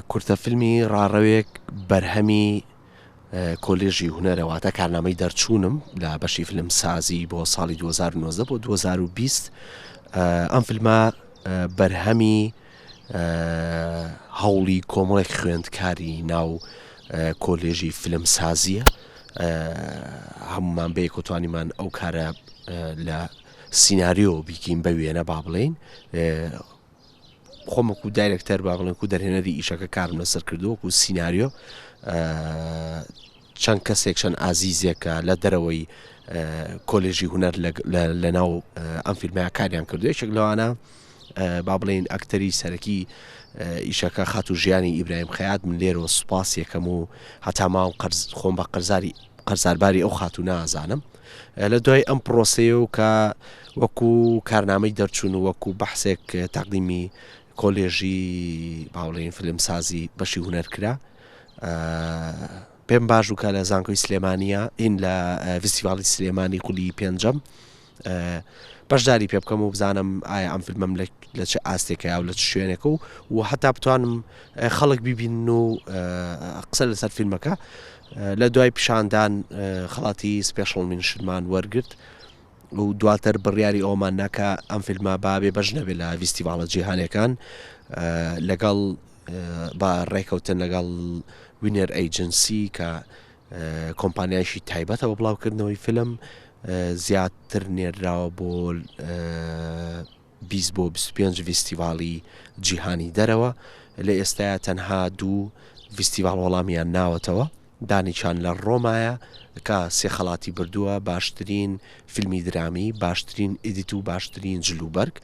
کورتە فیلمی ڕاڕەوێک بەرهەمی کۆلێژی هونەرە، واتە کارنامەی دەرچوونم لە بەشی فیلمسازی بۆ ساڵی 2019 بۆ 2020. ئەم فیلمە بەرهەمی هەوڵی کۆمەڵێک خوێندکاری ناو کۆلێژی فیلمسازیە. هەمومان بەیەکەوە توانیمان ئەو کارە لە سیناریۆ بیکەین بە وێنە با بڵێین. خۆم وەکو دایرێکتەر با بڵێن کو دەرهێنەری ئیشەکە کارم لەسەر کردو وەکو سیناریۆ چەند کەسێک چەند ئازیزێکە لە دەرەوەی کۆلێژی هونەر لە ناو ئەم فیلمەیە کاریان کردو. یەکێک لەوانە با بڵێین ئەکتەری سەرەکی ئیشەکە خاتوو ژیانی ئیبراهیم خەیات، من لێرەوە سوپاس یەکەم و هەتا ماوم قەرز خۆم بە قەرزاری قەرزارباری ئەو خاتوو نازانم. لە دوای ئەم پرۆسەیە و کە وەکو کارنامەی دەرچوون و وەکو بەحسێک تەقدیمی کۆلێژی باوڵێن فیلمسازی بەشی هونەر کرا، پێم باش بوو کە لە زانکۆی سلێمانیە ئین لە فیستیڤاڵی سلێمانی خولی پێنجەم بەشداری پێ بکەم و بزانم ئایا ئەم فیلمەم لە چ ئاستێکە و لە چ شوێنێکە و و هەتا بتوانم خەڵک ببین و قسە لەسەر فیلمەکە. لە دوای پیشاندان خەڵاتی special mention مان وەرگرت و دواتر بڕیاری ئەومان ناکە ئەم فیلمە بابێ بەش نەبێت لە ڤیستیڤاڵە جیهانەکان، لەگەڵ بە ڕێکەوتن لەگەڵ وینەر ئەیجنسی کە کۆمپانیایشی تایبەتە بە بڵاوکردنەوەی فیلم، زیاتر نێردراوە بۆ 20 بۆ 25 ڤیستیڤاڵی جیهانی دەرەوە. لە ئێستایا تەنها دوو ڤیستیڤاڵ وەڵامیان ناوەتەوە، دانیچان لە ڕۆمایە کە سێ خەڵاتی بردووە، باشترین فیلمی درامی، باشترین edit و باشترین جلوبەرگ.